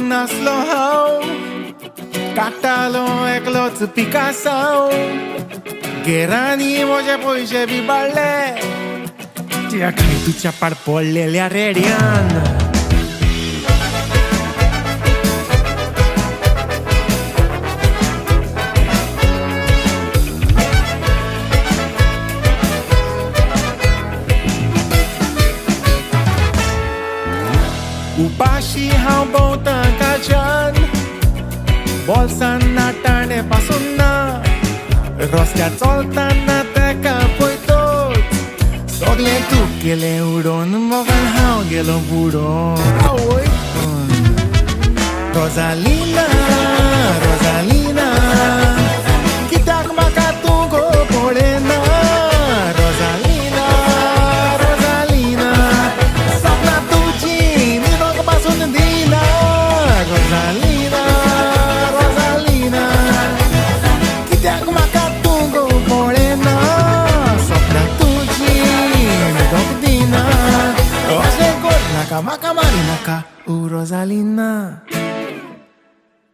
नासलो हांव, काडटालो एकलोच पिकासांव. गेरांनी म्हजे पयशे बी बाडले त्या खायतूच्या पाड पडलेल्या रेड्यान. उपाशी हांव भोंवतां कालच्यान, बोल्सान नाटाणे पासून ना. रस्त्यार चलतना तेका पळयतच सगळें तूं केलें उडोवन, मोगान हांव गेलो बुडोन. आवय रोजालिना, रोजालिना, कित्याक म्हाका तूं गो पळयना? रोजालिना, रोजालिना, सपनां तुजीं न्हिदोंक पासून दिना. रोजालिना, रोजालिना, कित्याक म्हाका तूं गो पळयना? सपनां तुजीं न्हिदोंक दिना. अशें कर नाका, म्हाका मारी नाका, ओ रोजालिना.